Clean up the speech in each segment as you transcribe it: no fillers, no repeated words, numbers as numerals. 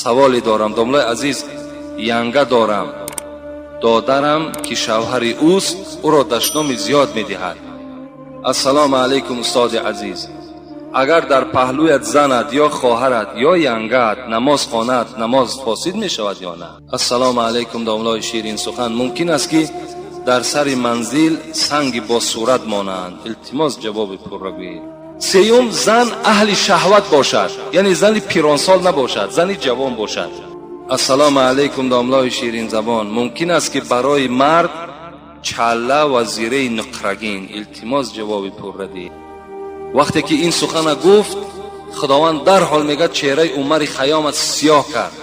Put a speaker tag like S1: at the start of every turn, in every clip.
S1: Саволе дорам, домлаи азиз, янга дорам. Додарам, ки шавҳари ӯст, ӯро дашноми зиёд медиҳад. Ассалому алайкум, устоди азиз. Агар дар паҳлӯят занат ё хоҳарат ё янгаат намоз хонад, намоз фосид мешавад ё на? Ассалому алайкум, домлои ширин сухан. Мумкин аст, ки дар сари манзил санги бо сурат монанд? Илтимос, ҷавоби пурра гӯед. Сеюм, зан аҳли шаҳват бошад, яъне зани пиронсол набошад, зани ҷавон бошад. Ассалому алайкум, домлои ширинзабон. Мумкин аст, ки барои мард чалла ва зираи нуқрагин? Илтимос, ҷавоби пурра диҳед. Вақте ки ин сухана гуфт, Худованд дарҳол мегӯяд, чеҳраи Умари Хайёмат сиёҳ кард.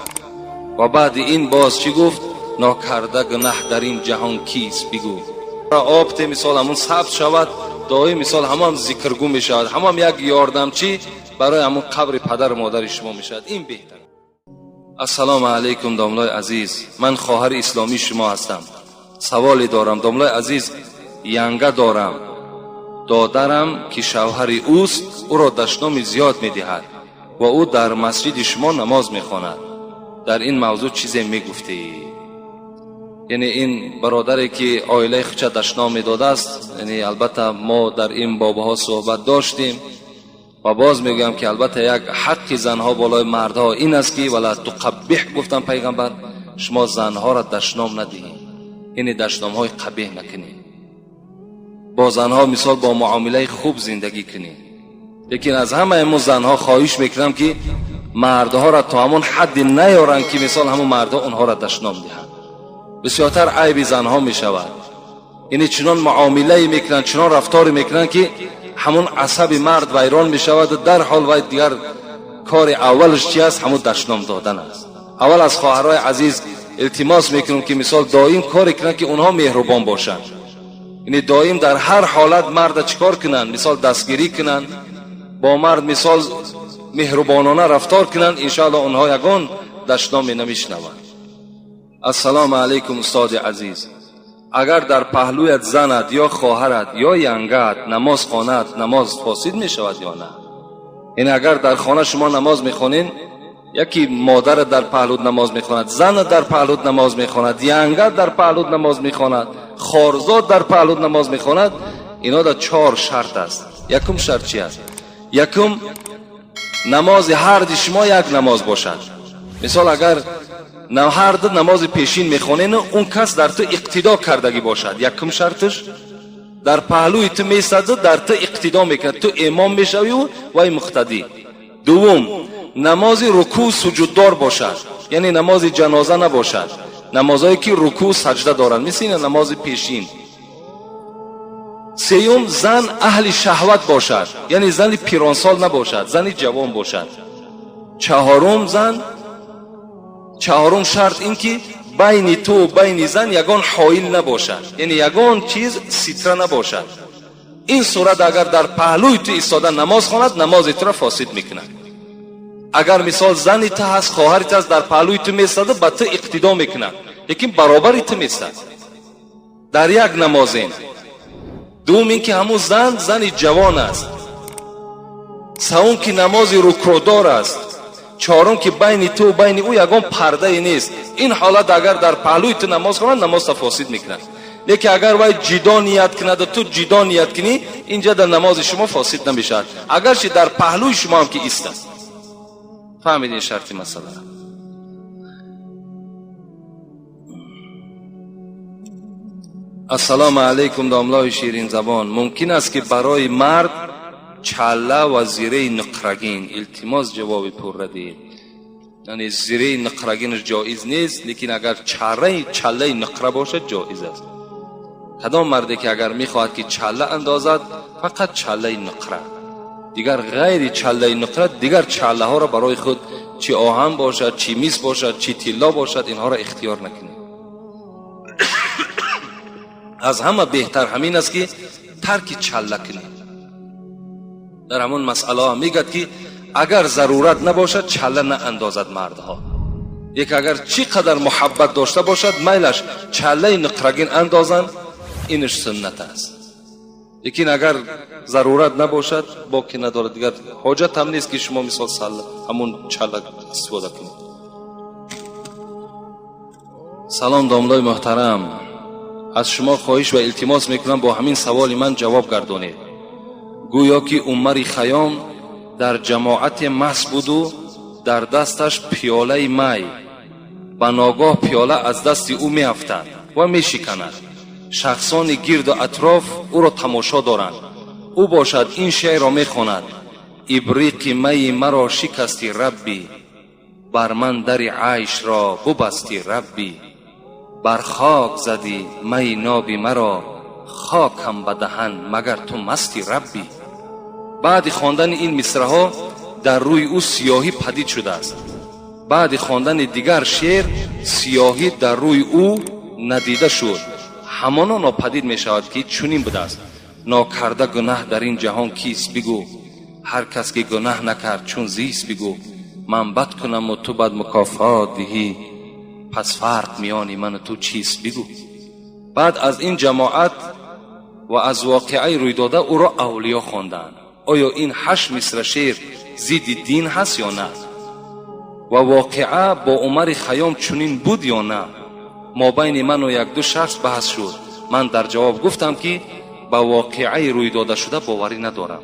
S1: Ва баъди ин боз чӣ гуфт? Нокарда гунаҳ дар ин ҷаҳон кист, бигӯ. Об те, мисол, ҳамун сабз шавад, доим, мисол, ҳамон зикргӯ мешавад, ҳамон як ёрдамчӣ барои ҳамун қабри падару модари шумо мешавад. Ин беҳтар. Ассалому алайкум, домлои азиз. Ман хоҳари исломии шумо ҳастам. Саволе дорам, домлои азиз, янга дорам. Додарам, ки шавҳари ӯст, ӯро дашноми зиёд медиҳад ва ӯ дар масҷиди шумо намоз мехонад. Дар ин мавзӯъ чизе мегуфтед? Яъне ин бародаре, ки оилаи худша дашном медодааст, яъне албатта мо дар ин бобаҳо суҳбат доштем ва боз мегӯям, ки албатта як ҳаққи занҳо болои мардҳо ин аст, ки ولا تقبح гуфтам пайғамбар, шумо занҳоро дашном надиҳед, яъне дашномҳои қабеҳ накунед. Бо занҳо, мисол, бо муомилаи хуб зиндагӣ кунед. Лекин аз ҳамаи мо занҳо хоҳиш мекунам, ки мардҳоро то ҳамон ҳадде наёранд, ки, мисол, ҳамон мардҳо онҳоро дашном диҳанд. Бисёртар айби занҳо мешавад, яъне чунон муомилае мекунанд, чунон рафторе мекунанд, ки ҳамон асаби мард вайрон мешаваду дарҳол вай дигар кори аввалаш чи аст? Ҳамон дашном додан аст. Аввал аз хоҳарҳои азиз илтимос мекунем, ки, мисол, доим коре кунанд, ки онҳо меҳрубон бошанд, яъне доим дар ҳар ҳолат марда чӣ кор кунанд? Мисол, дастгирӣ кунанд, бо мард, мисол, меҳрубонона рафтор кунанд. Иншоалло, онҳо ягон дашноме намешнаванд. Ассалому алайкум, устоди азиз. Агар дар паҳлӯят занат ё хоҳарат ё янгаат намоз хонад, намоз фосид мешавад ё на? Яъне агар дар хона шумо намоз мехонед, яки модарат дар паҳлӯд намоз мехонад, занат дар паҳлӯд намоз мехонад, янгат дар паҳлӯд намоз мехонад, хорзод дар паҳлӯд намоз мехонад, ино дар чор шарт аст. Якум шарт чи аст? Якум, намози ҳарди шумо як намоз бошад. Мисол, агар ҳар ду намози пешин мехонену он кас дар ту иқтидо кардагӣ бошад. Якум шарташ, дар паҳлӯи ту месаду дар ту иқтидо мекунад, ту имом мешавию вай муқтадӣ. Дуввум, намози рукӯъ суҷуддор бошад, яъне намози ҷаноза набошад, намозҳое ки рукӯъ саҷда доранд, мисли ин намози пешин. Сеюм, зан аҳли шаҳват бошад, яъне зани пиронсол набошад, зани ҷавон бошад. Чаҳорум, зан, чаҳорум шарт ин ки байни ту байни зан ягон ҳоил набошад, яъне ягон чиз ситра набошад. Ин сурат агар дар паҳлӯи ту истода намоз хонад, намози туро фосид мекунад. Агар, мисол, зани ту ҳаст, хоҳари ту ҳаст, дар паҳлӯи ту местаду ба ту иқтидо мекунад, лекин баробари ту местад, дар як намозен. Дуввум ин ки ҳамун зан зани ҷавон аст. Савум, ки намози рукӯъдор аст. Чорум, ки байни ту байни ӯ ягон пардае нест. Ин ҳолат агар дар паҳлӯи ту намоз хонад, намозта фосид мекунад. Лекин агар вай ҷидо ният кунаду ту ҷидо ният кунӣ, инҷа дар намози шумо фосид намешавад, агарчи дар паҳлӯи шумо ҳам ки истад. Фаҳмидин шарти масъала? Ассалому алайкум, домлои ширинзабон. Мумкин аст, ки барои мард чалла ва зираи нуқрагин? Илтимос, ҷавоби пурра диҳед. Яъне зираи нуқрагинаш ҷоиз нест, лекин агар чарраи чаллаи нуқра бошад, ҷоиз аст. Кадом марде ки агар мехоҳад ки чалла андозад, фақат чаллаи нуқра, дигар ғайри чаллаи нуқра дигар чаллаҳоро барои худ, чи оҳан бошад, чи мис бошад, чи тилло бошад, инҳоро ихтиёр накунед. Аз ҳама беҳтар ҳамин аст, ки тарки чалла кунед. Дар ҳамон масъалаҳо мегӯяд, ки агар зарурат набошад, чалла наандозад мардҳо. Як агар чӣ қадар муҳаббат дошта бошад, майлаш чаллаи нуқрагин андозанд, инаш суннат аст. Лекин агар зарурат набошад, боки надорад, дигар ҳоҷат ҳам нест, ки шумо, мисол, ҳамун чалла истифода кунед. Салом, домлои муҳтарам, аз шумо хоҳиш ва илтимос мекунам, бо ҳамин саволи ман ҷавоб гардонед. Гӯё ки Умари Хайём дар ҷамоате маст буду дар дасташ пиёлаи май. Ба ногоҳ пиёла аз дасти ӯ меафтад ва мешиканад. Шахсони гирду атроф ӯро тамошо доранд. Ӯ бошад, ин шеърро мехонад: «Ибриқи майи маро шикасти, Раббӣ, бар ман дари айшро бубасти, Раббӣ, бар хок задӣ майи ноби маро, хокам ба даҳан, магар ту масти, Раббӣ». Баъди хондани ин мисраҳо дар рӯи ӯ сиёҳӣ падид шудааст. Баъди хондани дигар шеър сиёҳӣ дар рӯи ӯ надида шуд. Ҳамоно нопадид мешавад, ки чунин будааст: «Нокарда гунаҳ дар ин ҷаҳон кист, бигӯ? Ҳар кас ки гунаҳ накард, чун зист, бигӯ? Ман бад кунаму ту бад мукофот диҳӣ, пас фарқ миёни ману ту чист, бигӯ?» Баъд аз ин ҷамоат ва аз воқеаи рӯйдода ӯро авлиё хонданд. Оё ин ҳашт мисра шеър зидди дин ҳаст ё на? Ва воқеа бо Умари Хайём чунин буд ё на? Мобайни ману якду шахс баҳс шуд. Ман дар ҷавоб гуфтам, ки ба воқеаи рӯйдодашуда боварӣ надорам.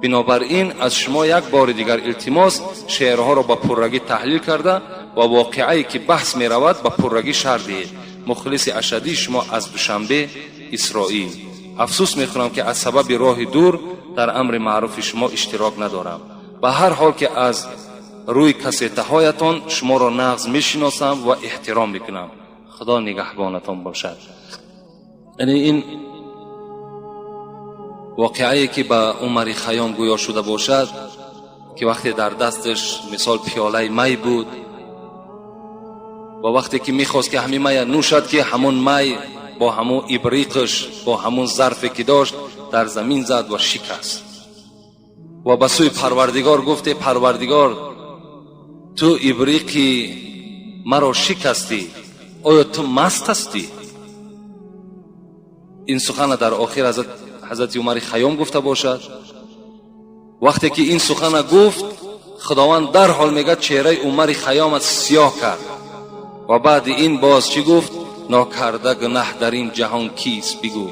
S1: Бинобар ин аз шумо як бори дигар илтимос, шеърҳоро ба пуррагӣ таҳлил карда ва воқеае ки баҳс меравад, ба пуррагӣ шарҳ диҳед. Мухлиси ашаддии шумо аз Душанбе, Исроил. Афсӯс мехӯрам, ки аз сабаби роҳи дур дар амри маъруфи шумо иштирок надорам. Ба ҳар ҳол, ки аз рӯи кассетаҳоятон шуморо нағз мешиносам ва эҳтиром мекунам. Худо нигаҳбонатон бошад. Яъне ин воқеае ки ба Умари Хайём гӯё шуда бошад, ки вақте дар дасташ мисол пиёлаи май буд ва вақте ки мехост, ки ҳамин мая нӯшад, ки ҳамон май бо ҳамон ибриқаш, бо ҳамон зарфе ки дошт, дар замин зад ва шикаст ва ба сӯи Парвардигор гуфте: «Парвардигор, ту ибриқи маро шикастӣ, оё ту маст ҳастӣ?» Ин сухана дар охир ҳазрати Умари Хайём гуфта бошад. Вақте ки ин сухана гуфт, Худованд дарҳол, мегӯяд, чеҳраи Умари Хайёмат сиёҳ кард. Ва баъди ин боз чӣ гуфт? «Нокарда гунаҳ дар ин ҷаҳон кист, бигӯ?»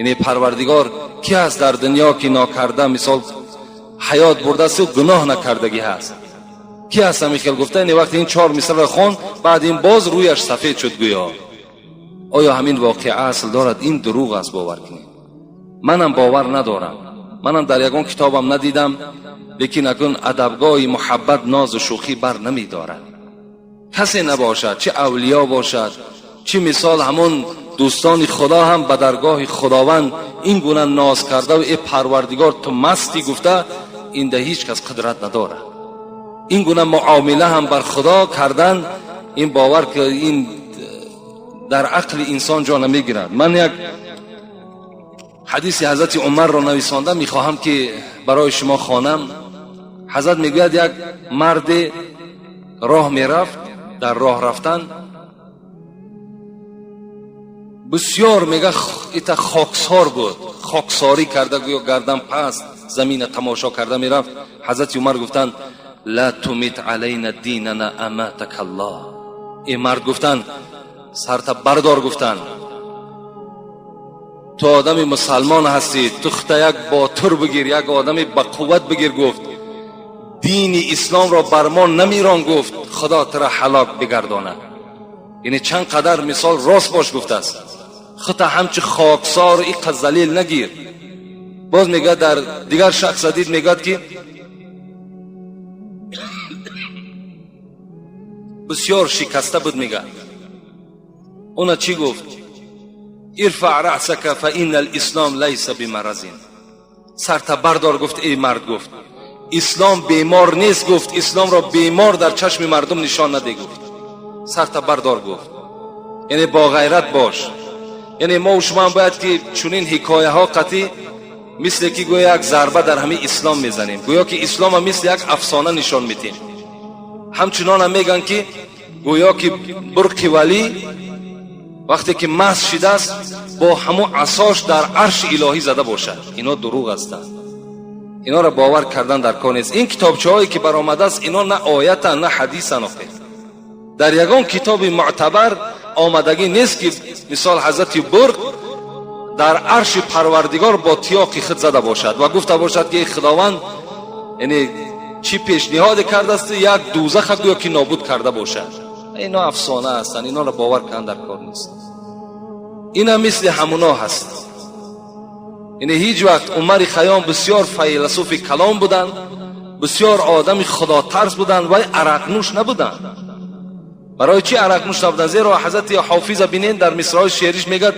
S1: Яъне Парвардигор, ки ҳаст дар дунё, ки нокарда мисол ҳаёт бурдасту гуноҳ накардагӣ ҳаст? Ки ҳаст ҳамин хел гуфта? Яъне вақте ин чор мисраро хонд, баъд ин боз рӯяш сафед шуд гӯё. Оё ҳамин воқеа асл дорад? Ин дурӯғ аст, бовар кунед. Манам бовар надорам, манам дар ягон китобам надидам. Лекин акун адабгоҳи муҳаббат нозу шӯхӣ бар намедорад. Касе набошад, чӣ авлиё бошад, чӣ мисол ҳамон дӯстони Худо ҳам ба даргоҳи Худованд ин гуна ноз кардаву «Э Парвардигор, ту мастӣ» гуфта, инда ҳеҷ кас қудрат надорад. Ин гуна муомила ҳам бар Худо кардан, ин бовар ки ин дар ақли инсон ҷо намегирад. Ман як ҳадиси ҳазрати Умарро нависонда мехоҳам, ки барои шумо хонам. Ҳазрат мегӯяд, як марде роҳ мерафт. Дар роҳ рафтан бисёр, мега, ита хоксор буд, хоксорӣ карда, гӯё гардан паст замина тамошо карда мерафт. Ҳазрати Умар гуфтанд: «Ла тумит алайна динана, аматака Аллоҳ». Э мард, гуфтанд, сарта бардор, гуфтанд, ту одами мусалмон ҳастӣ, ту худта як ботур бигир, як одами бақувват бигир, гуфт, дини исломро бар мо намирон, гуфт, Худо тура ҳалок бигардонад. Яъне чанд қадар мисол рост бош гуфтааст, худта ҳамчи хоксору иқа залил нагир. Боз мегӯяд, дар дигар шахса дид, мегӯяд, ки бисёр шикаста буд. Мегӯяд, уна чӣ гуфт? «Ирфаъ раъсака фа инна алислом лайса бимаразин». Сарта бардор, гуфт, эй мард, гуфт, ислом бемор нест, гуфт, исломро бемор дар чашми мардум нишон наде, гуфт, сарта бардор, гуфт, яъне бо ғайрат бош. Яъне мо шумо бояд ки чунин ҳикояҳо қатъӣ, мисле ки гӯё як зарба дар ҳамин ислом мезанем, гӯё ки ислома мисли як афсона нишон медиҳем. Ҳамчунонам мегӯянд, ки гӯё ки Бурқи Валӣ вақте ки маст шидааст, бо ҳамун асош дар арши илоҳӣ зада бошад. Ино дурӯғ ҳастанд, инора бовар кардан дар кор нест. Ин китобчаҳое ки баромадааст, ино на оятан, на ҳадисан. Охир дар ягон китоби мӯътабар омадагӣ нест ки мисол ҳазрати бурқ дар арши парвардигор бо тиёқи худ зада бошад ва гуфта бошад ки худованд яъне чӣ пешниҳоде кардааст як дӯзаха гӯё ки нобуд карда бошад. Ино афсона ҳастанд, инонро бовар кардан дар кор нест. Ина мисли ҳамуно ҳаст. Яъне ҳеҷ вақт Умари Хайём бисёр файласуфи калом буданд, бисёр одами худотарс буданд, вай арақнӯш набуданд. Барои чӣ арақнӯш набуданд? Зеро ҳазрати Ҳофиза бинен дар мисраҳои шеъриш мегӯяд: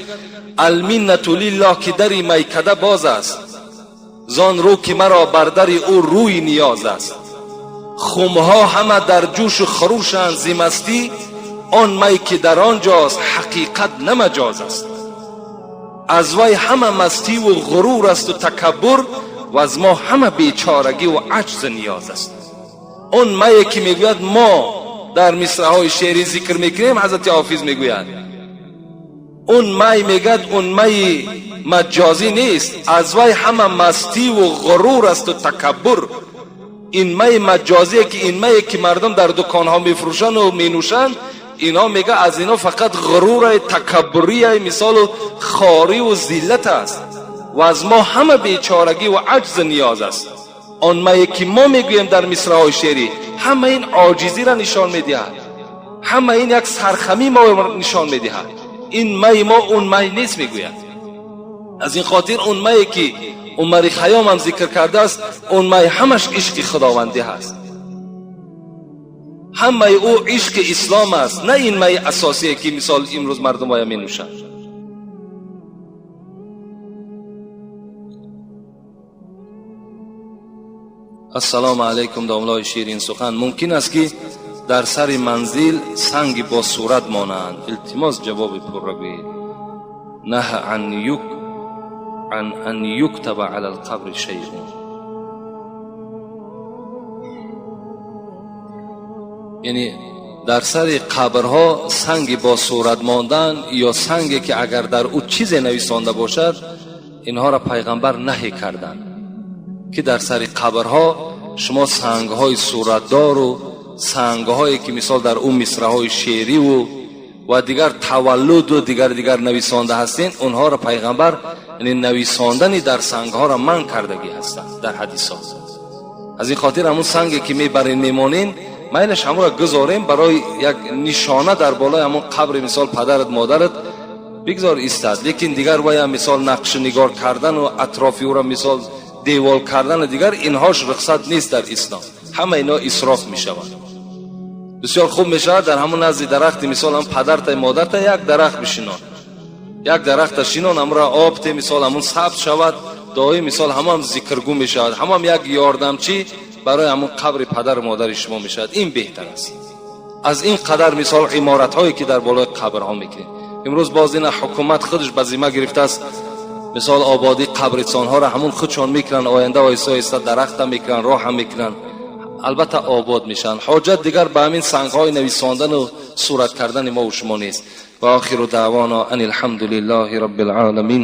S1: алминнату лиллоҳ ки дари майкада боз аст, зон рӯ ки маро бар дари ӯ рӯи ниёз аст. Хумҳо ҳама дар ҷӯшу хурӯшанд зи мастӣ, он май ки дар он ҷост ҳақиқат на маҷоз аст. Аз вай ҳама мастиву ғурур асту такаббур, ва аз мо ҳама бечорагиву аҷзу ниёз аст. Он мае ки мегӯяд мо дар мисраҳои шеърӣ зикр мекунем, ҳазрати Ҳофиз мегӯяд он май, мегӯяд он майи маҷозӣ нест, аз вай ҳама мастиву ғурур асту такаббур. Ин майи маҷозие ки ин мае ки мардум дар дуконҳо мефурӯшанд менӯшанд, инҳо мега аз инҳо фақат ғуруре, такаббурие, мисолу хориву зиллат аст ва аз мо ҳама бечорагӣ ва аҷзу ниёз аст. Он мае ки мо мегӯем дар мисраҳои шеърӣ ҳама ин оҷизиро нишон медиҳад, ҳама ин як сархамӣ мо нишон медиҳад. Ин майи мо он май нест, мегӯяд. Аз ин хотир он мае ки Умари Хайём ҳам зикр кардааст, он май ҳамаш ишқи худовандӣ ҳаст, ҳамаи ӯ ишқи ислом аст, на ин майи асосие ки мисол имрӯз мардумоя менӯшанд. Ассалому алайкум, домлои ширин сухан. Мумкин аст ки дар сари манзил санги бо сурат монанд? Илтимос, ҷавоби пурра гӯед. Наҳа ан ан юктаба ала алқабри шайъун. Яъне дар сари қабрҳо санги бо сурат мондан ё санге ки агар дар ӯ чизе нависонда бошад, инҳоро пайғамбар наҳӣ карданд ки дар сари қабрҳо шумо сангҳои суратдору сангҳое ки мисол дар ӯ мисраҳои шеъриву ва дигар таваллуду дигар дигар нависонда ҳастен, онҳоро пайғамбар яъне нависондани дар сангҳоро манъ кардагӣ ҳастанд дар ҳадисҳо. Аз ин хотир ҳамун санге ки мебарен мемонен, майлаш ҳамонро гузорем барои як нишона дар болои ҳамон қабри мисол падарат модарат бигзор истад, лекин дигар вая мисол нақшу нигор кардану атрофи ӯро мисол девол кардану дигар инҳош рухсат нест дар ислом. Ҳама ино исроф мешавад. Бисёр хуб мешавад дар ҳамон назди дарахти мисол ҳам падарта модарта як дарахт бишинон, як дарахта шинон, ҳамонро об те, мисол ҳамон сабз шавад доим, мисол ҳамон зикргӯ мешавад, ҳамон як ёрдамчӣ барои ҳамон қабри падару модари шумо мешавад. Ин беҳтар аст аз ин қадар мисол иморатҳое ки дар болои қабрҳо мекунем. Имрӯз боз ина ҳукумат худаш ба зимма гирифтааст мисол ободии қабристонҳоро ҳамон худшон мекунанд, оянда оҳиста оҳиста дарахта мекунанд, роҳа мекунанд, албатта обод мешаванд. Ҳоҷат дигар ба ҳамин сангҳои нависондану сурат кардани мо шумо нест. Ва охиру даъвона ан алҳамду лиллаҳи рабби лъоламин.